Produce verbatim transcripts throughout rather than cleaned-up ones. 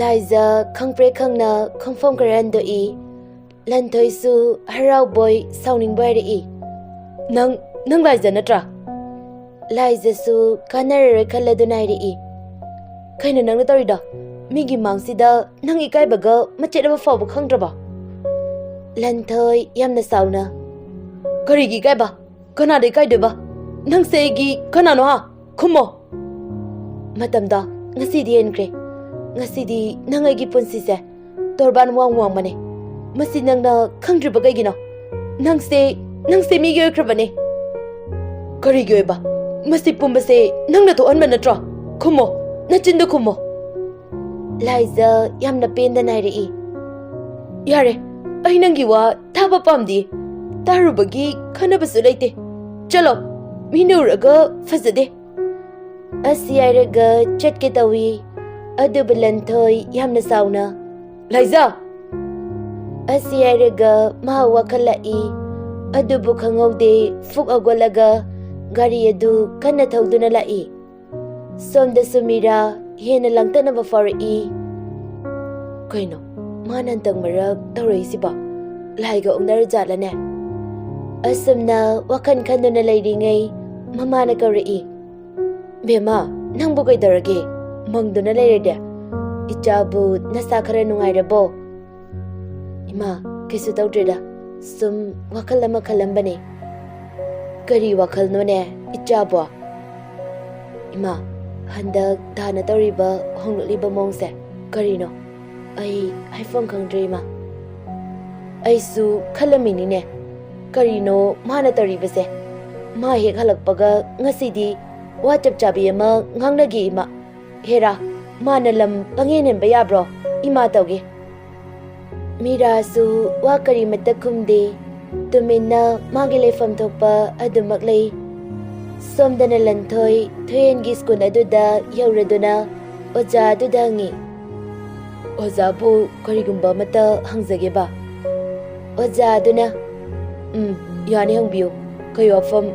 ꯂꯥꯏꯖ ꯈꯪꯄ꯭ꯔꯦꯛ ꯈꯪꯅ ꯈꯣꯡꯐꯝ ꯈꯔ ꯍꯟꯗꯣꯛꯏ꯫ ꯂꯟꯊꯣꯏꯁꯨ ꯍꯔꯥꯎꯕꯣꯏ ꯁꯥꯎꯅꯤꯡꯕꯣꯏ ꯍꯥꯏꯔꯛꯏ꯫ "ꯅꯪ, ꯅꯪ ꯂꯥꯏꯖ ꯅꯠꯇ꯭ꯔꯥ?" ꯂꯥꯏꯖꯁꯨ ꯀꯥꯟꯅꯔꯔꯣꯏ ꯈꯜꯂꯗꯨꯅ ꯍꯥꯏꯔꯛꯏ꯫ "ꯀꯩꯅꯣ ꯅꯪꯅ ꯇꯧꯔꯤꯗꯣ? ꯃꯤꯒꯤ ꯃꯥꯡꯁꯤꯗ ꯅꯪ ꯏꯀꯥꯏꯕꯒ ꯃꯆꯦꯠ ꯑꯃ ꯐꯥꯎꯕ ꯈꯪꯗ꯭ꯔꯕꯣ?" ꯂꯟꯊꯣꯏ ꯌꯥꯝꯅ ꯁꯥꯎꯅ, "ꯀꯔꯤꯒꯤ ꯏꯀꯥꯏꯕ? ꯀꯅꯥꯗ ꯏꯀꯥꯏꯗꯣꯏꯕ? ꯅꯪꯁꯦ ꯑꯩꯒꯤ ꯀꯅꯥꯅꯣ, ꯍꯥ? ꯈꯨꯝꯃꯣ!" "ꯃꯇꯝꯗꯣ ꯉꯁꯤꯗꯤ ꯍꯦꯟꯈ꯭ꯔꯦ꯫ ꯉꯁꯤꯗꯤ ꯅꯪ ꯑꯩꯒꯤ ꯄꯨꯟꯁꯤꯁꯦ ꯇꯣꯔꯕꯥꯟ ꯋꯥꯡ ꯋꯥꯡꯕꯅꯦ꯫ ꯃꯁꯤ ꯅꯪꯅ ꯈꯪꯗ꯭ꯔꯤꯕ ꯀꯩꯒꯤꯅꯣ? ꯅꯪꯁꯦ, ꯅꯪꯁꯦ ꯃꯤꯒꯤ ꯑꯣꯏꯈ꯭ꯔꯕꯅꯦ꯫" "ꯀꯔꯤꯒꯤ ꯑꯣꯏꯕ? ꯃꯁꯤ ꯄꯨꯝꯕꯁꯦ ꯅꯪꯅ ꯊꯣꯛꯍꯟꯕ ꯅꯠꯇ꯭ꯔꯣ? ꯈꯨꯝꯃꯣ, ꯅꯆꯤꯟꯗꯣ ꯈꯨꯝꯃꯣ!" ꯂꯥꯏꯖ ꯌꯥꯝꯅ ꯄꯦꯟꯗꯅ ꯍꯥꯏꯔꯛꯏ꯫ "ꯌꯥꯔꯦ, ꯑꯩ ꯅꯪꯒꯤ ꯋꯥ ꯇꯥꯕ ꯄꯥꯝꯗꯦ꯫ ꯇꯥꯔꯨꯕꯒꯤ ꯈꯟꯅꯕꯁꯨ ꯂꯩꯇꯦ꯫ ꯆꯠꯂꯣ, ꯃꯤꯅ ꯎꯔꯒ ꯐꯖꯗꯦ꯫" ꯑꯁꯤ ꯍꯥꯏꯔꯒ ꯆꯠꯀꯦ ꯇꯧꯏ꯫ ꯑꯗꯨꯕꯨ ꯂꯟꯊꯣꯏ ꯌꯥꯝꯅ ꯁꯥꯎꯅ, "ꯂꯥꯏꯖ!" ꯑꯁꯤ ꯍꯥꯏꯔꯒ ꯃꯍꯥꯛ ꯋꯥꯈꯜ ꯂꯥꯛꯏ꯫ ꯑꯗꯨꯕꯨ ꯈꯪꯍꯧꯗꯦ, ꯐꯨꯛ ꯍꯧꯒꯠꯂꯒ ꯒꯥꯔꯤ ꯑꯗꯨ ꯀꯟꯅ ꯊꯧꯗꯨꯅ ꯂꯥꯛꯏ꯫ ꯁꯣꯝꯗꯁꯨ ꯃꯤꯔꯥ ꯍꯦꯟꯅ ꯂꯥꯡꯇꯛꯅꯕ ꯐꯥꯎꯔꯛꯏ꯫ "ꯀꯩꯅꯣ, ꯃꯥꯅ ꯍꯟꯗꯛ ꯃꯔꯛ ꯇꯧꯔꯛꯏꯁꯤꯕꯣ? ꯂꯥꯏꯒ ꯑꯣꯛꯅꯔꯖꯥꯠꯂꯅꯦ?" ꯑꯁꯨꯝꯅ ꯋꯥꯈꯜ ꯈꯟꯗꯨꯅ ꯂꯩꯔꯤꯉꯩ ꯃꯃꯥꯅ ꯀꯧꯔꯛꯏ꯫ "ꯕꯦꯝꯃ, ꯅꯪꯕꯨ ꯀꯩꯗꯧꯔꯒꯦ? ꯃꯪꯗꯨꯅ ꯂꯩꯔꯗꯤ? ꯏꯆꯥꯕꯨ ꯅꯁꯥ ꯈꯔ ꯅꯨꯡꯉꯥꯏꯔꯕꯣ?" "ꯏꯃꯥ, ꯀꯩꯁꯨ ꯇꯧꯗ꯭ꯔꯦꯗ, ꯁꯨꯝ ꯋꯥꯈꯜ ꯑꯃ ꯈꯜꯂꯝꯕꯅꯦ꯫" "ꯀꯔꯤ ꯋꯥꯈꯜꯅꯣꯅꯦ, ꯏꯆꯥꯕꯣ?" "ꯏꯃꯥ, ꯍꯟꯗꯛ ꯗꯥꯅ ꯇꯧꯔꯤꯕ ꯍꯣꯡꯂꯛꯂꯤꯕ ꯃꯑꯣꯡꯁꯦ ꯀꯔꯤꯅꯣ? ꯑꯩ ꯍꯥꯏꯐꯝ ꯈꯪꯗ꯭ꯔꯦ, ꯏꯃꯥ꯫" "ꯑꯩꯁꯨ ꯈꯜꯂꯝꯃꯤꯅꯤꯅꯦ, ꯀꯔꯤꯅꯣ ꯃꯥꯅ ꯇꯧꯔꯤꯕꯁꯦ? ꯃꯥ ꯍꯦꯛ ꯍꯜꯂꯛꯄꯒ ꯉꯁꯤꯗꯤ ꯋꯥ ꯆꯞ ꯆꯥꯕꯤ ꯑꯃ ꯉꯥꯡꯅꯒꯦ, ꯏꯃꯥ꯫ ꯍꯦꯔꯥ, ꯃꯥꯅ ꯂꯝ ꯄꯪꯍꯦꯟ ꯍꯦꯟꯕ ꯌꯥꯕ꯭ꯔꯣ? ꯏꯃꯥ ꯇꯧꯒꯦ꯫" ꯃꯤꯔꯥꯁꯨ ꯋꯥ ꯀꯔꯤꯃꯠꯇ ꯈꯨꯝꯗꯦ꯫ ꯇꯨꯃꯤꯟꯅ ꯃꯥꯒꯤ ꯂꯩꯐꯝ ꯊꯣꯛꯄ ꯑꯗꯨꯃꯛ ꯂꯩ꯫ ꯁꯣꯝꯗꯅ ꯂꯟꯊꯣꯏ ꯊꯣꯏꯍꯦꯟꯒꯤ ꯁ꯭ꯀꯨꯜ ꯑꯗꯨꯗ ꯌꯧꯔꯗꯨꯅ ꯑꯣꯖꯥ ꯑꯗꯨꯗ ꯍꯪꯉꯤ꯫ "ꯑꯣꯖꯥꯕꯨ ꯀꯔꯤꯒꯨꯝꯕ ꯑꯃꯠꯇ ꯍꯪꯖꯒꯦꯕ?" ꯑꯣꯖꯥ ꯑꯗꯨꯅ, "ꯎꯝ, ꯌꯥꯅꯤ, ꯍꯪꯕꯤꯌꯨ꯫ ꯀꯩ ꯋꯥꯐꯝ?"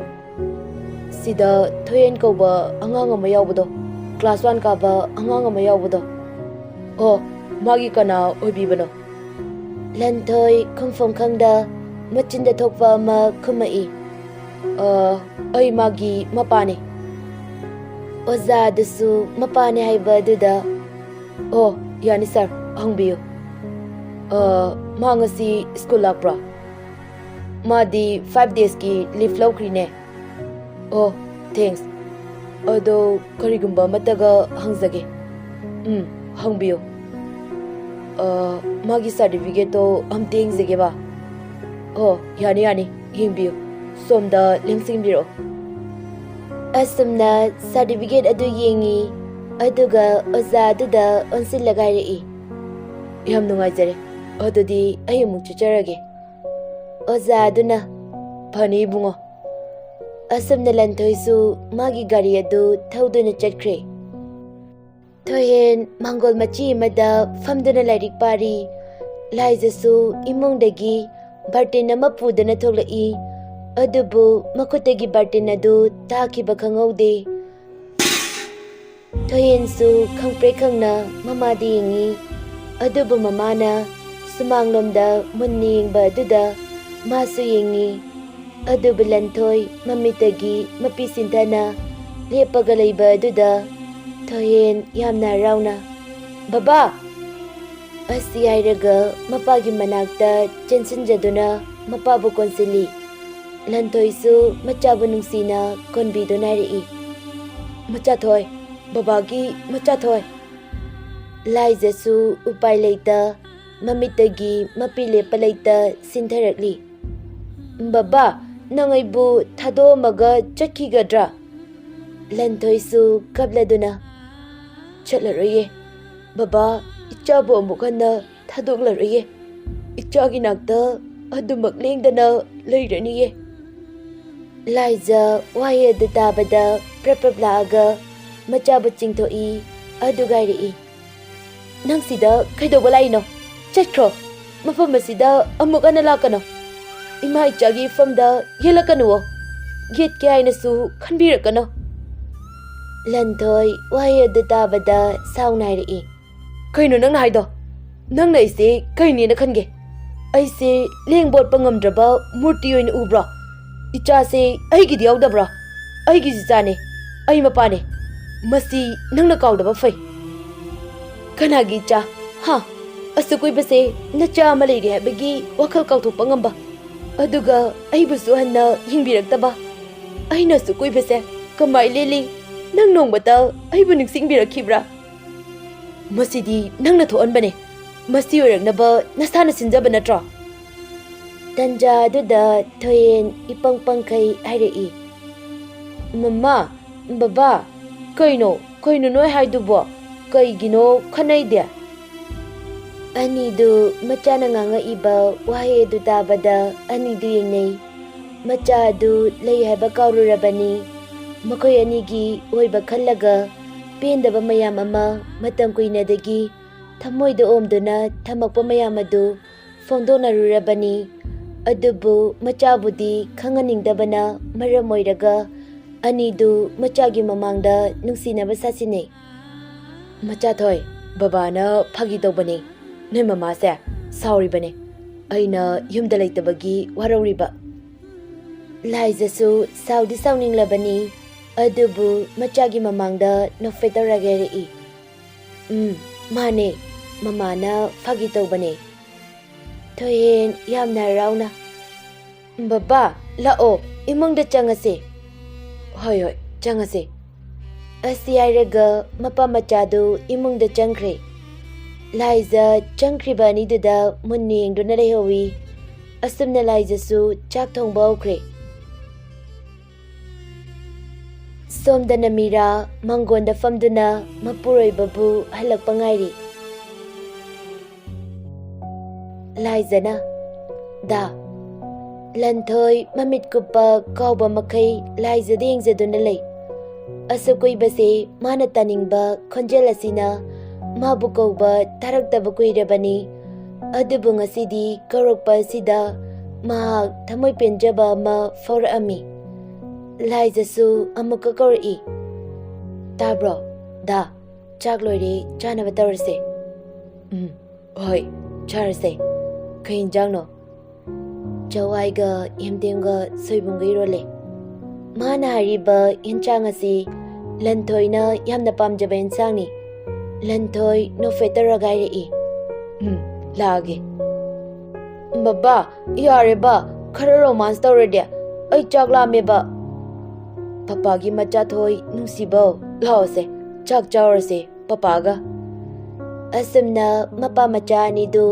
"ꯁꯤꯗ ꯊꯣꯏꯍꯦꯟ ꯀꯧꯕ ꯑꯉꯥꯡ ꯑꯃ ꯌꯥꯎꯕꯗꯣ, class one ꯀꯥꯕ ꯑꯉꯥꯡ ꯑꯃ ꯌꯥꯎꯕꯗꯣ, ꯑꯣ, ꯃꯥꯒꯤ ꯀꯅꯥ ꯑꯣꯏꯕꯤꯕꯅꯣ? ꯂꯟꯊꯣꯏ ꯈꯨꯝꯐꯝ ꯈꯪꯗ ꯃꯆꯤꯟꯗ ꯊꯣꯛꯄ ꯑꯃ ꯈꯨꯝꯃꯛꯏ꯫ "ꯑ, ꯑꯩ ꯃꯥꯒꯤ ꯃꯄꯥꯅꯤ꯫" ꯑꯣꯖꯥꯗꯨꯁꯨ ꯃꯄꯥꯅꯤ ꯍꯥꯏꯕ ꯑꯗꯨꯗ, "ꯑꯣ, ꯌꯥꯅꯤ ꯁꯥꯔ, ꯍꯪꯕꯤꯌꯨ꯫ ꯑ, ꯃꯥ ꯉꯁꯤ ꯁ꯭ꯀꯨꯜ ꯂꯥꯛꯄ꯭ꯔꯣ? ꯃꯥꯗꯤ ꯐꯥꯏꯚ ꯗꯦꯖꯀꯤ ꯂꯤꯐ ꯂꯧꯈ꯭ꯔꯤꯅꯦ꯫" "ꯑꯣ, ꯊꯦꯡꯛꯁ꯫ ꯑꯗꯣ ꯀꯔꯤꯒꯨꯝꯕ ꯑꯃꯠꯇꯒ ꯍꯪꯖꯒꯦ꯫" "ꯎꯝ, ꯍꯪꯕꯤꯌꯨ꯫" "ꯑ, ꯃꯥꯒꯤ ꯁꯥꯔꯇꯤꯐꯤꯀꯦꯠꯇꯣ ꯑꯝꯇ ꯌꯦꯡꯖꯒꯦꯕ꯫" "ꯑꯣ, ꯌꯥꯅꯤ, ꯌꯥꯅꯤ, ꯌꯦꯡꯕꯤꯌꯨ꯫ ꯁꯣꯝꯗ ꯂꯦꯡꯁꯤꯟꯕꯤꯔꯛꯑꯣ꯫" ꯑꯁꯨꯝꯅ ꯁꯥꯔꯇꯤꯐꯤꯀꯦꯠ ꯑꯗꯨ ꯌꯦꯡꯉꯤ, ꯑꯗꯨꯒ ꯑꯣꯖꯥ ꯑꯗꯨꯗ ꯑꯣꯟꯁꯤꯜꯂꯒ ꯍꯥꯏꯔꯛꯏ, "ꯌꯥꯝ ꯅꯨꯡꯉꯥꯏꯖꯔꯦ꯫ ꯑꯗꯨꯗꯤ ꯑꯩ ꯑꯃꯨꯛ ꯆꯠꯆꯔꯒꯦ꯫" ꯑꯣꯖꯥ ꯑꯗꯨꯅ, "ꯐꯅꯤ ꯏꯕꯨꯡꯉꯣ꯫" ꯑꯁꯨꯝꯅ ꯂꯟꯊꯣꯏꯁꯨ ꯃꯥꯒꯤ ꯒꯥꯔꯤ ꯑꯗꯨ ꯊꯧꯗꯨꯅ ꯆꯠꯈ꯭ꯔꯦ꯫ ꯊꯣꯏꯍꯦꯟ ꯃꯥꯡꯒꯣꯜ ꯃꯆꯤ ꯑꯃꯗ ꯐꯝꯗꯨꯅ ꯂꯥꯏꯔꯤꯛ ꯄꯥꯔꯤ꯫ ꯂꯥꯏꯖꯁꯨ ꯏꯃꯨꯡꯗꯒꯤ ꯕꯥꯔꯇꯤꯟ ꯑꯃ ꯄꯨꯗꯨꯅ ꯊꯣꯛꯂꯛꯏ꯫ ꯑꯗꯨꯕꯨ ꯃꯈꯨꯠꯇꯒꯤ ꯕꯥꯔꯇꯤꯟ ꯑꯗꯨ ꯇꯥꯈꯤꯕ ꯈꯪꯍꯧꯗꯦ꯫ ꯊꯣꯏꯍꯦꯟꯁꯨ ꯈꯪꯄ꯭ꯔꯦꯛ ꯈꯪꯅ ꯃꯃꯥꯗ ꯌꯦꯡꯉꯤ꯫ ꯑꯗꯨꯕꯨ ꯃꯃꯥꯅ ꯁꯨꯃꯥꯡꯂꯣꯝꯗ ꯃꯨꯟꯅ ꯌꯦꯡꯕ ꯑꯗꯨꯗ ꯃꯥꯁꯨ ꯌꯦꯡꯉꯤ꯫ ꯑꯗꯨꯕꯨ ꯂꯟꯊꯣꯏ ꯃꯃꯤꯠꯇꯒꯤ ꯃꯄꯤ ꯁꯤꯟꯊꯅ ꯂꯦꯞꯄꯒ ꯂꯩꯕ ꯑꯗꯨꯗ ꯊꯣꯏꯍꯦꯟ ꯌꯥꯝꯅ ꯍꯔꯥꯎꯅ, "ꯕꯕꯥ!" ꯑꯁꯤ ꯍꯥꯏꯔꯒ ꯃꯄꯥꯒꯤ ꯃꯅꯥꯛꯇ ꯆꯦꯟꯁꯤꯟꯖꯗꯨꯅ ꯃꯄꯥꯕꯨ ꯀꯣꯟꯁꯤꯜꯂꯤ꯫ ꯂꯟꯊꯣꯏꯁꯨ ꯃꯆꯥꯕꯨ ꯅꯨꯡꯁꯤꯅ ꯀꯣꯟꯕꯤꯗꯨꯅ ꯍꯥꯏꯔꯛꯏ, "ꯃꯆꯥꯊꯣꯏ, ꯕꯕꯥꯒꯤ ꯃꯆꯥꯊꯣꯏ!" ꯂꯥꯏꯖꯁꯨ ꯎꯄꯥꯏ ꯂꯩꯇ ꯃꯃꯤꯠꯇꯒꯤ ꯃꯄꯤ ꯂꯦꯞꯄ ꯂꯩꯇ ꯁꯤꯟꯊꯔꯛꯂꯤ꯫ "ꯕꯕꯥ, ꯅꯪ ꯑꯩꯕꯨ ꯊꯥꯗꯣꯛꯑꯝꯃꯒ ꯆꯠꯈꯤꯒꯗ꯭ꯔꯥ?" ꯂꯟꯊꯣꯏꯁꯨ ꯀꯞꯂꯗꯨꯅ, "ꯆꯠꯂꯔꯣꯏꯌꯦ꯫ ꯕꯕꯥ, ꯏꯆꯥꯕꯨ ꯑꯃꯨꯛ ꯍꯟꯅ ꯊꯥꯗꯣꯛꯂꯔꯣꯏꯌꯦ꯫ ꯏꯆꯥꯒꯤ ꯅꯥꯛꯇ ꯑꯗꯨꯃꯛ ꯂꯦꯡꯗꯅ ꯂꯩꯔꯅꯤꯌꯦ꯫" ꯂꯥꯏꯖ ꯋꯥꯍꯩ ꯑꯗꯨ ꯇꯥꯕꯗ ꯄ꯭ꯔꯞ ꯄ꯭ꯔꯞ ꯂꯥꯛꯑꯒ ꯃꯆꯥꯕꯨ ꯆꯤꯡꯊꯣꯛꯏ, ꯑꯗꯨꯒ ꯍꯥꯏꯔꯛꯏ, "ꯅꯪ ꯁꯤꯗ ꯀꯩꯗꯧꯕ ꯂꯥꯛꯏꯅꯣ? ꯆꯠꯈ꯭ꯔꯣ꯫ ꯃꯐꯝ ꯑꯁꯤꯗ ꯑꯃꯨꯛ ꯍꯟꯅ ꯂꯥꯛꯀꯅꯨ꯫ ꯏꯃꯥ ꯏꯆꯥꯒꯤ ꯏꯐꯝꯗ ꯌꯦꯜꯂꯛꯀꯅꯨꯋꯣ꯫ ꯌꯦꯠꯀꯦ ꯍꯥꯏꯅꯁꯨ ꯈꯟꯕꯤꯔꯛꯀꯅꯨ꯫" ꯂꯟꯊꯣꯏ ꯋꯥꯍꯩ ꯑꯗꯨ ꯇꯥꯕꯗ ꯁꯥꯎꯅ ꯍꯥꯏꯔꯛꯏ, ꯀꯩꯅꯣ ꯅꯪꯅ ꯍꯥꯏꯗꯣ? ꯅꯪꯅ ꯑꯩꯁꯦ ꯀꯩꯅꯦꯅ ꯈꯟꯒꯦ? ꯑꯩꯁꯦ ꯂꯦꯡꯕ ꯑꯣꯠꯄ ꯉꯝꯗ꯭ꯔꯕ ꯃꯨꯔꯇꯤ ꯑꯣꯏꯅ ꯎꯕ꯭ꯔꯣ? ꯏꯆꯥꯁꯦ ꯑꯩꯒꯤꯗꯤ ꯌꯥꯎꯗꯕ꯭ꯔꯣ? ꯑꯩꯒꯤꯁꯨ ꯏꯆꯥꯅꯦ, ꯑꯩ ꯃꯄꯥꯅꯦ꯫ ꯃꯁꯤ ꯅꯪꯅ ꯀꯥꯎꯗꯕ ꯐꯩ꯫ ꯀꯅꯥꯒꯤ ꯏꯆꯥ? ꯍꯥ? ꯑꯁꯨꯛ ꯀꯨꯏꯕꯁꯦ ꯅꯆꯥ ꯑꯃ ꯂꯩꯔꯦ ꯍꯥꯏꯕꯒꯤ ꯋꯥꯈꯜ ꯀꯥꯎꯊꯣꯛꯄ ꯉꯝꯕ, ꯑꯗꯨꯒ ꯑꯩꯕꯨꯁꯨ ꯍꯟꯅ ꯌꯦꯡꯕꯤꯔꯛꯇꯕ꯫ ꯑꯩꯅ ꯑꯁꯨꯛ ꯀꯨꯏꯕꯁꯦ ꯀꯃꯥꯏ ꯂꯦꯜꯂꯤ? ꯅꯪ ꯅꯣꯡꯃꯇ ꯑꯩꯕꯨ ꯅꯤꯡꯁꯤꯡꯕꯤꯔꯛꯈꯤꯕ꯭ꯔꯥ? ꯃꯁꯤꯗꯤ ꯅꯪꯅ ꯊꯣꯛꯍꯟꯕꯅꯦ꯫ ꯃꯁꯤ ꯑꯣꯏꯔꯛꯅꯕ ꯅꯁꯥꯅ ꯁꯤꯟꯖꯕ ꯅꯠꯇ꯭ꯔꯣ? ꯇꯟꯖꯥ ꯑꯗꯨꯗ ꯊꯣꯏꯍꯦꯟ ꯏꯄꯪ ꯄꯪꯈꯩ ꯍꯥꯏꯔꯛꯏ, "ꯃꯃꯥ, ꯕꯕꯥ, ꯀꯩꯅꯣ, ꯀꯩꯅꯣ ꯅꯣꯏ ꯍꯥꯏꯗꯨꯕꯣ? ꯀꯩꯒꯤꯅꯣ ꯈꯟꯅꯩꯗꯦ?" ꯑꯅꯤꯗꯨ ꯃꯆꯥꯅ ꯉꯥꯡꯉꯛꯏꯕ ꯋꯥꯍꯩ ꯑꯗꯨ ꯇꯥꯕꯗ ꯑꯅꯤꯗꯨ ꯌꯦꯡꯅꯩ꯫ ꯃꯆꯥ ꯑꯗꯨ ꯂꯩ ꯍꯥꯏꯕ ꯀꯥꯎꯔꯨꯔꯕꯅꯤ꯫ ꯃꯈꯣꯏ ꯑꯅꯤꯒꯤ ꯑꯣꯏꯕ ꯈꯜꯂꯒ ꯄꯦꯟꯗꯕ ꯃꯌꯥꯝ ꯑꯃ ꯃꯇꯝ ꯀꯨꯏꯅꯗꯒꯤ ꯊꯃꯣꯏꯗ ꯑꯣꯝꯗꯨꯅ ꯊꯝꯃꯛꯄ ꯃꯌꯥꯝ ꯑꯗꯨ ꯐꯣꯡꯗꯣꯛꯅꯔꯨꯔꯕꯅꯤ꯫ ꯑꯗꯨꯕꯨ ꯃꯆꯥꯕꯨꯗꯤ ꯈꯪꯍꯟꯅꯤꯡꯗꯕꯅ ꯃꯔꯝ ꯑꯣꯏꯔꯒ ꯑꯅꯤꯗꯨ ꯃꯆꯥꯒꯤ ꯃꯃꯥꯡꯗ ꯅꯨꯡꯁꯤꯅꯕ ꯁꯥꯁꯤꯟꯅꯩ꯫ "ꯃꯆꯥꯊꯣꯏ, ꯕꯕꯥꯅ ꯐꯥꯒꯤ ꯇꯧꯕꯅꯤ꯫ ꯅꯣꯏ ꯃꯃꯥꯁꯦ ꯁꯥꯎꯔꯤꯕꯅꯤ꯫ ꯑꯩꯅ ꯌꯨꯝꯗ ꯂꯩꯇꯕꯒꯤ ꯋꯥꯔꯧꯔꯤꯕ꯫" ꯂꯥꯏꯖꯁꯨ ꯁꯥꯎꯗꯤ ꯁꯥꯎꯅꯤꯡꯂꯕꯅꯤ, ꯑꯗꯨꯕꯨ ꯃꯆꯥꯒꯤ ꯃꯃꯥꯡꯗ ꯅꯣꯛꯐꯦꯠ ꯇꯧꯔꯒ ꯍꯥꯏꯔꯛꯏ, "ꯎꯝ, ꯃꯥꯅꯦ, ꯃꯃꯥꯅ ꯐꯥꯒꯤ ꯇꯧꯕꯅꯦ꯫" ꯊꯣꯏꯍꯦꯟ ꯌꯥꯝꯅ ꯍꯔꯥꯎꯅ, "ꯕꯕꯥ, ꯂꯥꯛꯑꯣ, ꯏꯃꯨꯡꯗ ꯆꯪꯉꯁꯦ꯫" "ꯍꯣꯏ, ꯍꯣꯏ, ꯆꯪꯉꯁꯦ꯫" ꯑꯁꯤ ꯍꯥꯏꯔꯒ ꯃꯄꯥ ꯃꯆꯥꯗꯨ ꯏꯃꯨꯡꯗ ꯆꯪꯈ꯭ꯔꯦ꯫ ꯂꯥꯏꯖ ꯆꯪꯈ꯭ꯔꯤꯕ ꯑꯅꯤꯗꯨꯗ ꯃꯨꯟꯅ ꯌꯦꯡꯗꯨꯅ ꯂꯩꯍꯧꯏ꯫ ꯑꯁꯨꯝꯅ ꯂꯥꯏꯖꯁꯨ ꯆꯥꯛ ꯊꯣꯡꯕ ꯍꯧꯈ꯭ꯔꯦ꯫ ꯁꯣꯝꯗꯅ ꯃꯤꯔꯥ ꯃꯪꯒꯣꯟꯗ ꯐꯝꯗꯨꯅ ꯃꯄꯨꯔꯣꯏꯕꯕꯨ ꯍꯜꯂꯛꯄ ꯉꯥꯏꯔꯤ꯫ ꯂꯥꯏꯖꯅ, "ꯗꯥ꯫" ꯂꯟꯊꯣꯏ ꯃꯃꯤꯠ ꯀꯨꯞꯄ ꯀꯥꯎꯕ ꯃꯈꯩ ꯂꯥꯏꯖꯗ ꯌꯦꯡꯖꯗꯨꯅ ꯂꯩ꯫ ꯑꯁꯨꯛ ꯀꯨꯏꯕꯁꯦ ꯃꯥꯅ ꯇꯥꯅꯤꯡꯕ ꯈꯣꯟꯖꯦꯜ ꯑꯁꯤꯅ ꯃꯥꯕꯨ ꯀꯧꯕ ꯇꯥꯔꯛꯇꯕ ꯀꯨꯏꯔꯕꯅꯤ꯫ ꯑꯗꯨꯕꯨ ꯉꯁꯤꯗꯤ ꯀꯧꯔꯛꯄ ꯑꯁꯤꯗ ꯃꯍꯥꯛ ꯊꯃꯣꯏ ꯄꯦꯟꯖꯕ ꯑꯃ ꯐꯥꯎꯔꯛꯑꯝꯃꯤ꯫ ꯂꯥꯏꯖꯁꯨ ꯑꯃꯨꯛꯀ ꯀꯧꯔꯛꯏ, "ꯇꯥꯕ꯭ꯔꯣ, ꯗꯥ? ꯆꯥꯛ ꯂꯣꯏꯔꯦ, ꯆꯥꯅꯕ ꯇꯧꯔꯁꯦ꯫" ꯎꯝ, ꯍꯣꯏ, ꯆꯥꯔꯁꯦ꯫ ꯀꯩ ꯏꯟꯖꯥꯡꯅꯣ? ꯆꯋꯥꯏꯒ ꯌꯦꯝꯗꯦꯝꯒ ꯁꯣꯏꯕꯨꯝꯒ ꯏꯔꯣꯜꯂꯦ꯫ ꯃꯥꯅ ꯍꯥꯏꯔꯤꯕ ꯌꯦꯟꯁꯥꯡ ꯑꯁꯤ ꯂꯟꯊꯣꯏꯅ ꯌꯥꯝꯅ ꯄꯥꯝꯖꯕ ꯌꯦꯟꯁꯥꯡꯅꯤ꯫ ꯂꯟꯊꯣꯏ ꯅꯣꯛꯐꯦꯠ ꯇꯧꯔꯒ ꯍꯥꯏꯔꯛꯏ꯫ ꯎꯝ, ꯂꯥꯛꯑꯒꯦ꯫ ꯕꯕꯥ, ꯌꯥꯔꯦꯕ, ꯈꯔ ꯔꯣꯃꯥꯟꯁ ꯇꯧꯔꯗꯤ꯫ ꯑꯩ ꯆꯥꯛ ꯂꯥꯝꯃꯦꯕ꯫ ꯄꯄꯥꯒꯤ ꯃꯆꯥꯊꯣꯏ ꯅꯨꯡꯁꯤꯕꯧ, ꯂꯥꯛꯑꯣꯁꯦ, ꯆꯥꯛ ꯆꯥꯎꯔꯁꯦ ꯄꯄꯥꯒ꯫ ꯑꯁꯨꯝꯅ ꯃꯄꯥ ꯃꯆꯥ ꯑꯅꯤꯗꯨ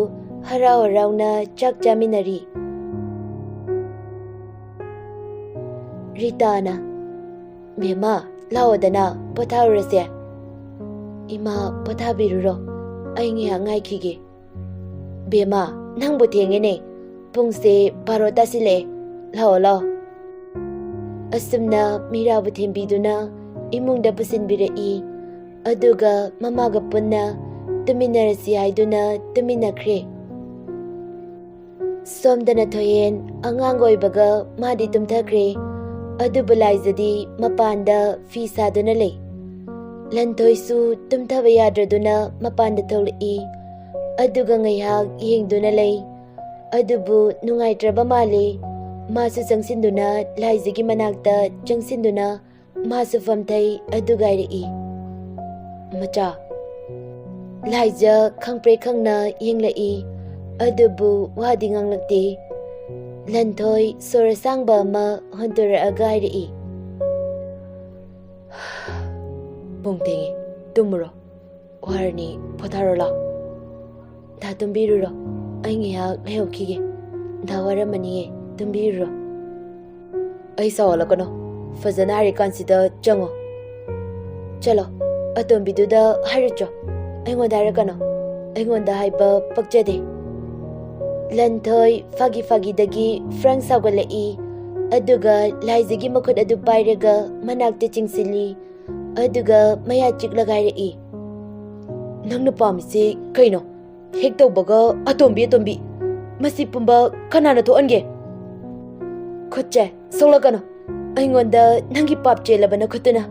ꯍꯔꯥꯎ ꯍꯔꯥꯎꯅ ꯆꯥꯛ ꯆꯥꯃꯤꯟꯅꯔꯤ꯫ ꯔꯤꯇꯥꯅ, "ꯕꯦꯝꯃ, ꯂꯥꯛꯑꯣꯗꯅ ꯄꯣꯊꯥꯔꯨꯔꯁꯦ꯫" "ꯏꯃꯥ, ꯄꯣꯊꯥꯕꯤꯔꯨꯔꯣ, ꯑꯩ ꯉꯥꯏꯍꯥꯛ ꯉꯥꯏꯈꯤꯒꯦ꯫" "ꯕꯦꯝꯃ, ꯅꯪꯕꯨ ꯊꯦꯡꯉꯦꯅꯦ, ꯄꯨꯡꯁꯦ ꯕꯥꯔꯣ ꯇꯥꯁꯤꯜꯂꯛꯑꯦ, ꯂꯥꯛꯑꯣ, ꯂꯥꯛꯑꯣ꯫" ꯑꯁꯨꯝꯅ ꯃꯤꯔꯥꯕꯨ ꯊꯦꯝꯕꯤꯗꯨꯅ ꯏꯃꯨꯡꯗ ꯄꯨꯁꯤꯟꯕꯤꯔꯛꯏ꯫ ꯑꯗꯨꯒ ꯃꯃꯥꯒ ꯄꯨꯟꯅ ꯇꯨꯃꯤꯟꯅꯔꯁꯤ ꯍꯥꯏꯗꯨꯅ ꯇꯨꯃꯤꯟꯅꯈ꯭ꯔꯦ꯫ ꯁꯣꯝꯗꯅ ꯊꯣꯏꯍꯦꯟ ꯑꯉꯥꯡ ꯑꯣꯏꯕꯒ ꯃꯥꯗꯤ ꯇꯨꯝꯊꯈ꯭ꯔꯦ꯫ ꯑꯗꯨꯕꯨ ꯂꯥꯏꯖꯗꯤ ꯃꯄꯥꯟꯗ ꯐꯤ ꯁꯥꯗꯨꯅ ꯂꯩ꯫ ꯂꯟꯊꯣꯏꯁꯨ ꯇꯨꯝꯊꯕ ꯌꯥꯗ꯭ꯔꯗꯨꯅ ꯃꯄꯥꯟꯗ ꯊꯣꯛꯂꯛꯏ꯫ ꯑꯗꯨꯒ ꯉꯥꯏꯍꯥꯛ ꯌꯦꯡꯗꯨꯅ ꯂꯩ꯫ ꯑꯗꯨꯕꯨ ꯅꯨꯡꯉꯥꯏꯇ꯭ꯔꯕ ꯃꯥꯜꯂꯤ꯫ ꯃꯥꯁꯨ ꯆꯪꯁꯤꯟꯗꯨꯅ ꯂꯥꯏꯖꯒꯤ ꯃꯅꯥꯛꯇ ꯆꯪꯁꯤꯟꯗꯨꯅ ꯃꯥꯁꯨ ꯐꯝꯊꯩ꯫ ꯑꯗꯨꯒ ꯍꯥꯏꯔꯛꯏ, "ꯃꯆꯥ꯫" ꯂꯥꯏꯖ ꯈꯪꯄ꯭ꯔꯦꯛ ꯈꯪꯅ ꯌꯦꯡꯂꯛꯏ꯫ ꯑꯗꯨꯕꯨ ꯋꯥꯗꯤ ꯉꯥꯡꯂꯛꯇꯦ꯫ ꯂꯟꯊꯣꯏ ꯁꯣꯔ ꯑꯁꯥꯡꯕ ꯑꯃ ꯍꯣꯟꯗꯣꯔꯛꯑꯒ ꯍꯥꯏꯔꯛꯏ, "ꯄꯨꯡ ꯊꯦꯡꯉꯦ, ꯇꯨꯝꯃꯨꯔꯣ꯫ ꯋꯥꯔꯅꯤ, ꯄꯣꯊꯥꯔꯣ ꯂꯥꯎ꯫ ꯗꯥ ꯇꯨꯝꯕꯤꯔꯨꯔꯣ, ꯑꯩ ꯉꯥꯏꯍꯥꯛ ꯂꯩꯍꯧꯈꯤꯒꯦ꯫ ꯗꯥ ꯋꯥꯔꯝꯃꯅꯤꯌꯦ, ꯇꯨꯝꯕꯤꯔꯨꯔꯣ꯫" "ꯑꯩ ꯁꯥꯎꯍꯜꯂꯛꯀꯅꯣ, ꯐꯖꯅ ꯍꯥꯏꯔꯤꯀꯥꯟꯁꯤꯗ ꯆꯪꯉꯣ꯫ ꯆꯠꯂꯣ, ꯑꯇꯣꯝꯕꯤꯗꯨꯗ ꯍꯥꯏꯔꯨꯆꯣ, ꯑꯩꯉꯣꯟꯗ ꯍꯥꯏꯔꯛꯀꯅꯣ꯫ ꯑꯩꯉꯣꯟꯗ ꯍꯥꯏꯕ ꯄꯛꯆꯗꯦ꯫" ꯂꯟꯊꯣꯏ ꯐꯥꯒꯤ ꯐꯥꯒꯤꯗꯒꯤ ꯐ꯭ꯔꯪ ꯁꯥꯎꯒꯠꯂꯛꯏ꯫ ꯑꯗꯨꯒ ꯂꯥꯏꯖꯒꯤ ꯃꯈꯨꯠ ꯑꯗꯨ ꯄꯥꯏꯔꯒ ꯃꯅꯥꯛꯇ ꯆꯤꯡꯁꯤꯜꯂꯤ꯫ ꯑꯗꯨꯒ ꯃꯌꯥ ꯆꯤꯛꯂꯒ ꯍꯥꯏꯔꯛꯏ, "ꯅꯪꯅ ꯄꯥꯝꯃꯤꯁꯤ ꯀꯩꯅꯣ? ꯍꯦꯛ ꯇꯧꯕꯒ ꯑꯇꯣꯝꯕꯤ, ꯑꯇꯣꯝꯕꯤ꯫ ꯃꯁꯤ ꯄꯨꯝꯕ ꯀꯅꯥꯅ ꯊꯣꯛꯍꯟꯒꯦ? ꯈꯨꯠꯁꯦ ꯁꯣꯛꯂꯛꯀꯅꯨ꯫ ꯑꯩꯉꯣꯟꯗ ꯅꯪꯒꯤ ꯄꯥꯞ ꯆꯦꯜꯂꯕ ꯅꯈꯨꯠꯇꯨꯅ